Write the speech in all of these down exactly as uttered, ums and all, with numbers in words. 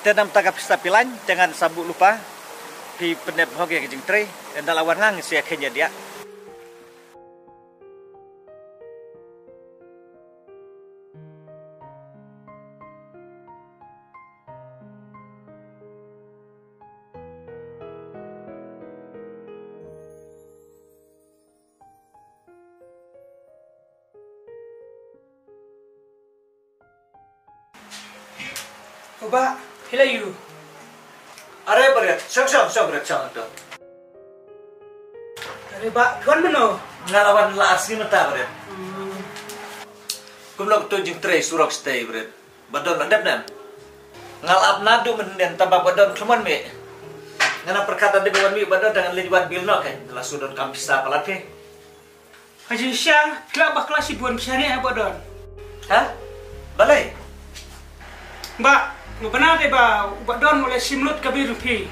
Te namar ka pisa phi lain, te ngan sa buh lypa. Phi pyndep hok ïa ka jingtrei, ynda la wan nga ngin sa ïa kheiñ ïa diah. O bah, phi la ïoh? Are barit, shong shong shong barit, shong to. Are bah, phi wan mynno? Nga la wan la ar sngi mynta barit. Hmm. Kumno kato jingtrei surok shatei barit? Ba don la dep ne em? Nga la ap naduh mynhynnin tang ba don khlem wan mih. Nga nang pyrkhat da dep wan mih ba don tang leit wad bill noh kein. La shu donkam pisa palat phi. Ka jingshisha, phi lah bakla shibun pisa ne ha ba don. Ha? Balei? Bah, nga bna dei ba u ba don u leh shim lut ka bill phi.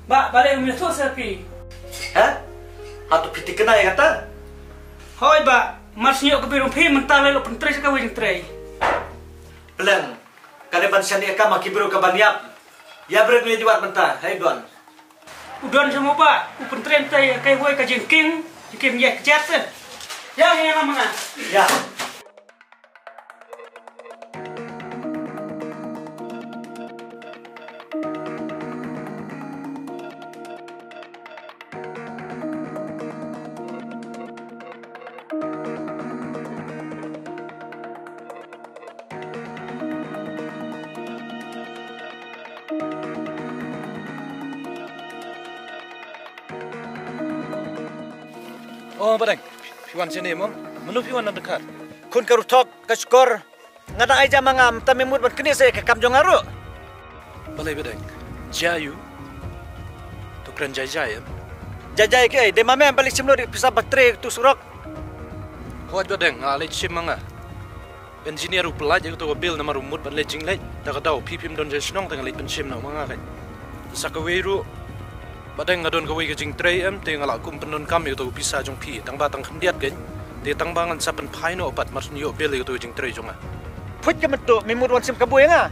Bah, balei um ïathuh sa phi? Ha? Hato phi thikna ïa kata? Hooid bah, mar shu ïoh ka bill phi mynta lei la pyntrei sa kawei jingtrei. Pleng, ka dei ban shaniah kam ha ki briew ka ban ïap. Ïa briew ngi di wad mynta, hei don. U don sha mo bah, u pyntrei mynta ïa kawei ka jingkieng, jingkieng ïa ka jat te. Ïa, ïa, ïa, ma nga. Ïa. Oh, Badeng, phi wan shane mo? Mano phi wan na dkhar? Khun ka ruthok, ka shkor. Nga dang ai ja ma nga, mynta me mut ban knieh sa ïa ka kam jong nga ruh. Balei Badeng? Jia ïu. To kren jai jai em. Jai jai kaei, dei ma me balei shim lut ïa ka pisa ba trei tu surok. Hooid Badeng, nga leit shim ma nga. Engineer u pyllait ïa kato ka bill namar u mut ban leit jingleit. Ta ka daw phi phim don ja shnong te nga leit pynshim noh ma nga kein. Sa kawei ruh. Badeng nga don kawei ka jingtrei em te nga la kum pyndonkam ïa kato ka pisa jong phi tang ba tang khyndiat kein. Te tang ba ngan sa pynphai noh pat mar shu ïoh bill ïa kato ka jingtrei jong nga. Phuit ka mynta me mut wan shim kabu ïa nga.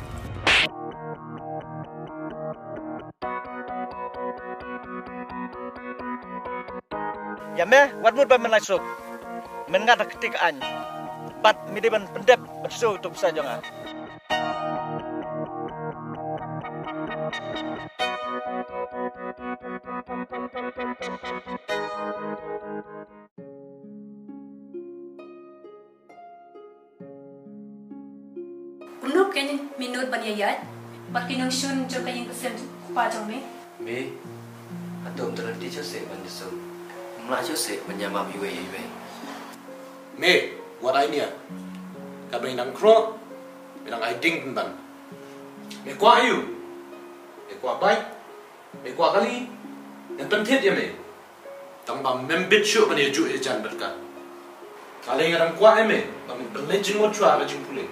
Ïa me, wat mut ba men lai suk. Men ngat ha kti ka aiñ. Bad me dei ban pyndep ban siew tu pisa jong nga. Kumno kein me nud ban ïaid bad ki nongshun jong ka ïing ka sem u kpa jong me? Me, hato ym don lynti shuh seh ban ïasum? Ym lah shuh seh ban ïamap iwei ïa iwei. Me, wat ai nia. Katba ngi dang khroh, me dang ai ding pynban. Me kwah aïu? Me kwah bike? Me kwah kali? Ngan pynthied ïa me. Tang ba mem bit shuh ban ïajuh ïajan bad ka. Ka lei nga dang kwah ïa me ba men pynleit jingmut shuwa ha ka jingpule.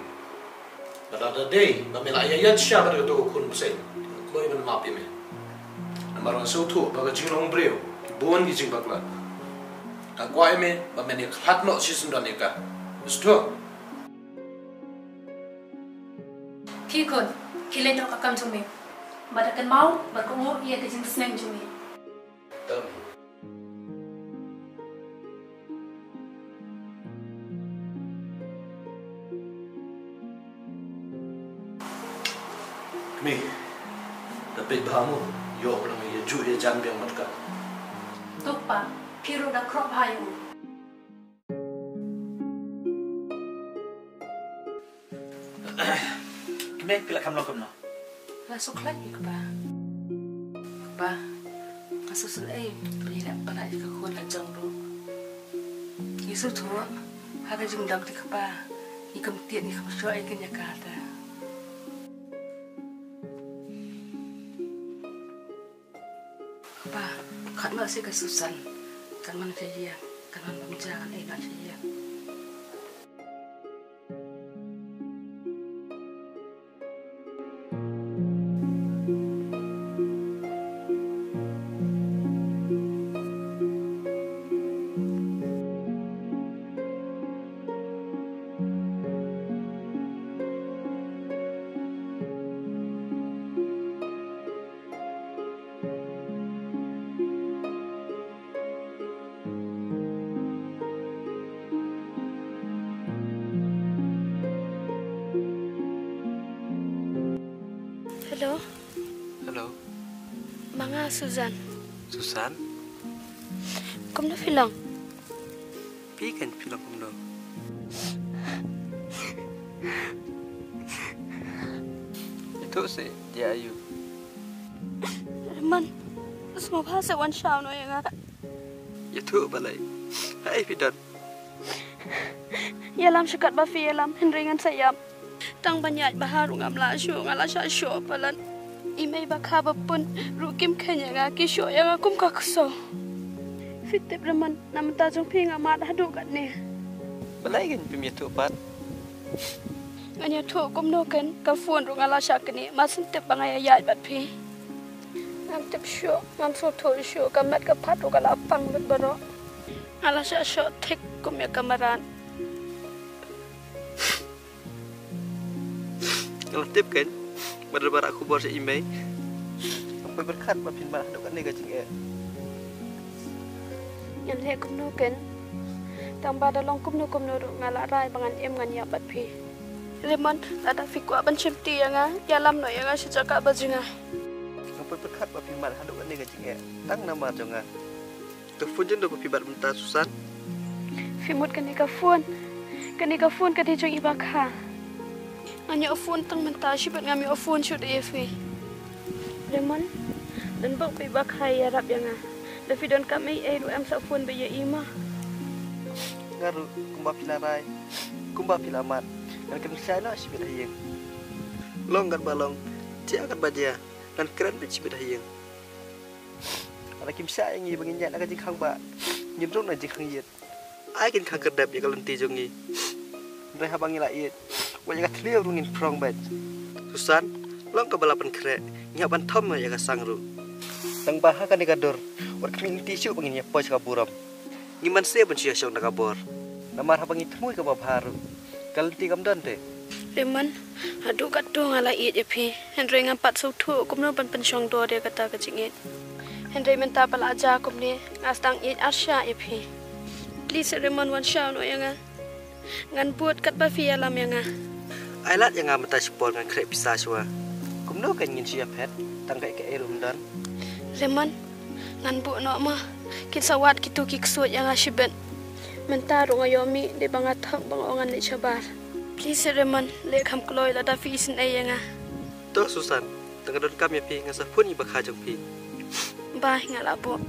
Bad lada dei ba me la ïaid sha bad kato ka khun bseiñ, ngan kloi ban map ïa me. Namar nga sngewthuh ba ka jinglong briew ki bun ki jingbakla. Nga kwah ïa me ba men ïakhlad noh shisyndon ïa ka. Sngewthuh? Phi khun, khie leit noh ka kam jong me. Bad da kynmaw bad kohnguh ïa ka jingsneng jong me. Tam. Kmie, da peit bha mo, ïoh ba dang ïajuh ïajan biang bad ka. To kpa, phi ruh da khroh bha ïa u. Kmie, phi la kham long kumno? La suk khlaiñ ïa kpa. Kpa, nga sngewsynei ba ngi la pynlait ïa ka khun la jong ruh. Ngi sngewthuh ha ka jingdon te kpa, ngi kyntied ngi kynshoi ïa kane ka ta. Kpa, kat ma si ka Susan, kan man sha ïing, kan man bam ja kan ei na sha ïing. Hello. Hello. Ma nga Susan. Susan? Kumno phi long? Phi kan phi long kumno? Ito se dia ayu. Remon. Sngewbha se wan shaw noh ïa nga. Ïathuh balei? Haei phi don? Ïalam sha katba phi ïalam, hynrei ngan sa ïap. Tang ban ïaid bha ruh ngam lah shuh, nga la shah shoh palat. I mei ba kha ba pun ruh kim kheiñ ïa nga, ki shoh ïa nga kum ka ksew. Phi tip Remon, na bynta jong phi nga mad haduh katne. Balei kan phim ïathuh pat? Ngan ïathuh kumno kan, ka phone ruh nga la shah knieh, ma sngewtip ba nga ïaid bad phi. Ngam tip shuh, ngam sngewthuh shuh, ka met ka phad ruh ka la pang lut baroh. Nga la shah shoh thik kum ïa ka mrad. Nga la tip kan, ba dang ba rah khubor sha i mei. Ngam poi pyrkhat ba phin mad haduh katne ka jingeh. Ngan leh kumno kan, tang ba da long kumno kumno ruh nga la rai ba ngan im ngan ïap bad phi. Remon, lada phi kwah ban shimti ïa nga, ïalam noh ïa nga sha jaka ba jong nga. Ngam poi pyrkhat ba phin mad haduh katne ka jingeh tang namar jong nga. Ka phone jong no ba phi bat mynta Susan? Phi mut kane ka phone. Kane ka phone ka dei jong i Bakha. Ngan ïoh phone tang mynta shibit, ngam ïoh phone shuh de ïa phi. Remon, don bok ba i Bakha ïarap ïa nga. Da phi don kam ei ei ruh em sa phone ba ïa i ma. Nga ruh kumba phi la rai, kumba phi la mad, ngan kren shai noh shibit ha ïing. Long katba long, jia katba jia, ngan kren beit shibit ha ïing. Lada kim shah ïa ngi ba ngin ïaid na ka jingkhang bah, ngin rung na jingkhang ïit. Ai kin khang khyrdep ïa ka lynti jong ngi. Hynrei haba ngi la ïeit, wat ïa ka thliew ruh ngin phrong beit. Susan, long kaba la pynkhreh, ngi hap ban thom ïa ka sang ruh. Tang ba ha kane ka dur, wat khmih lynti shuh ba ngin ïa poi sha ka burom. Ngim banse ban shu ïa shong da ka bor. Namar haba ngi thmu ïa kaba bha ruh, ka lynti kam don te. Remon, haduh katto nga la ïeit ïa phi. Hynrei ngam pat sngewthuh kumno ban pynshong dor ïa kata ka jingïeit. Hynrei mynta ba la jia kumne, nga sdang ïeit arshah ïa phi. Please Remon, wan shaw noh ïa nga. Ngan bud katba phi ïalam ïa nga. Ai lad ïa nga mynta shipor, ngan khreh pisa shuwa. Kumno kan ngin shu ïaphet, tang kaei kaei ruh ym don. Remon, ngan buh noh ma. Kin sa wad kito ki ksuid ïa nga shibit. Mynta ruh nga ïoh mih, dei ba nga thok ba nga ong ngan leit shabar. Please Remon, leh kham kloi lada phi isynei ïa nga. To Susan, tang ka donkam ïa phi ngan sa phone ïa i Bakha jong phi. Bye, nga la buh.